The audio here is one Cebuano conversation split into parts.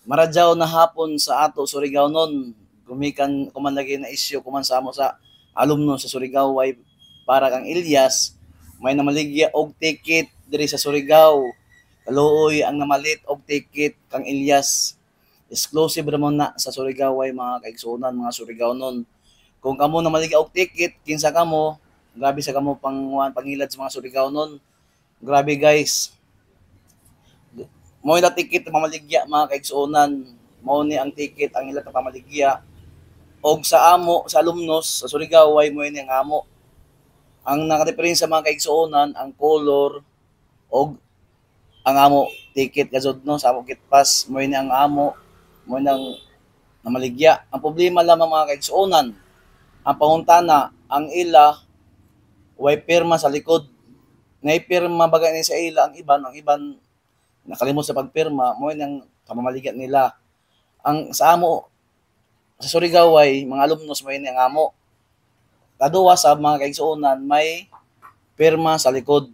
Maradyaw na hapon sa ato, Surigao nun. Gumikan kuman lagi na issue kuman sa amo sa alumno sa Surigao way para kang Elias, may namaligya og ticket diri sa Surigao. Kaluoy ang namalit og ticket kang Elias. Exclusive ra mo na sa Surigao way, mga kaigsuonan, mga Surigao nun. Kung kamo namaligya og ticket, kinsa kamo, grabe sa kamo pang pangilad sa mga Surigao nun. Grabe, guys, mo ila ticket mamaligya, mga kaigsuonan. Mao ni ang ticket ang ila pamaligya og sa amo sa alumnos sa Surigao way mo ni ang amo. Ang nakadiferensya, mga kaigsuonan, ang color og ang amo ticket gazod, no, sa amo gate pass. Mo ni ang amo, mo nang namaligya. Ang problema lamang, mga kaigsuonan, ang pangutana, ang ila way pirma sa likod. Nay pirma baga ni sa ila, ang iban nakalimot sa pagpirma. Mo nang pamamaligya nila. Ang sa amo sa Surigao ay mga alumnos, mo ni ang amo. Kaduwa sa mga kaigsuonan, may pirma sa likod.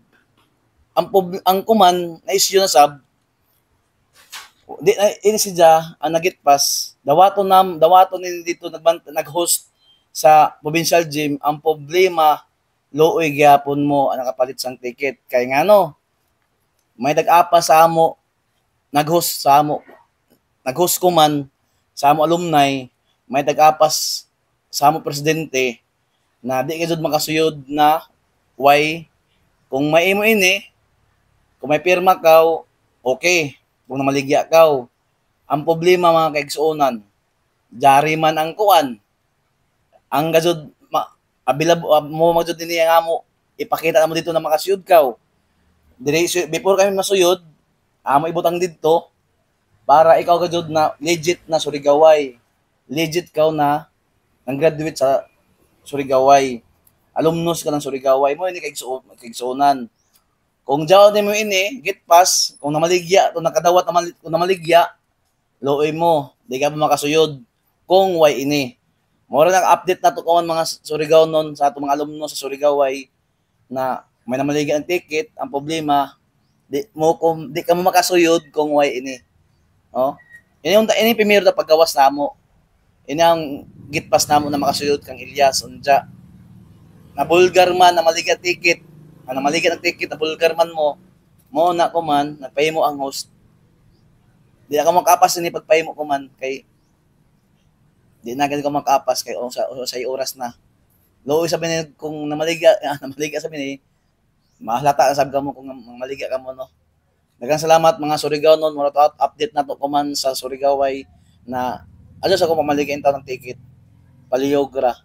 Ang kuman na issue na sab di na ini siya ang nagitpas dawato nam dawato ni dito nag-host sa provincial gym. Ang problema, luoy gyapon mo ang nakapalit sang ticket kay ngano may dag-apa sa amo nag-host sa amo, nag-host ko man sa amo alumni, may dag-apas sa amo presidente na di ka jud makasuyod na why. Kung may imo ini, kung may pirma ka, okay, kung namaligya ka. Ang problema, mga kaigsuonan, jari man ang kuan ang gajud ma, available mo magyud dinhi ang amo ipakita mo dito na makasuyod ka dire. Before kami masuyod, amo ibutang didto para ikaw gajud na legit na Surigaway, legit ka na nang graduate sa Surigaway, alumnus ka ng Surigaway. Mo ini kaigsuonan, kung jaw mo ini gate pass, kung namaligya kung nakadawat naman, kung namaligya, luoy mo, di ka pa makasuyod kung way ini. Mora nang update na to kawan, mga Surigao nun, sa atong mga alumno sa Surigaway na may namaligya ang ticket. Ang problema, di ka mo makasuyod kung way ini. Oh, ini yung ini primero na paggawas namo. Ini ang gate pass namo na makasuyod kang Elias. Unja na bulgar man na maligya ticket, ang namaligya ng ticket na bulgar man mo, mo na ko man nagpahimo ang host, di na ka makapas ini pagpahimo ko man kay di na gani ko makapas kay o sa oras na. Luoy sabi ni kung namaligya, namaligya sabi ni mahalata sab kamo kung maligya kamo, no. Daghang salamat, mga Surigao nun. Mura to update na to kuman sa Surigao ay na adyo sa ko pamaligya ng ticket palihog ra.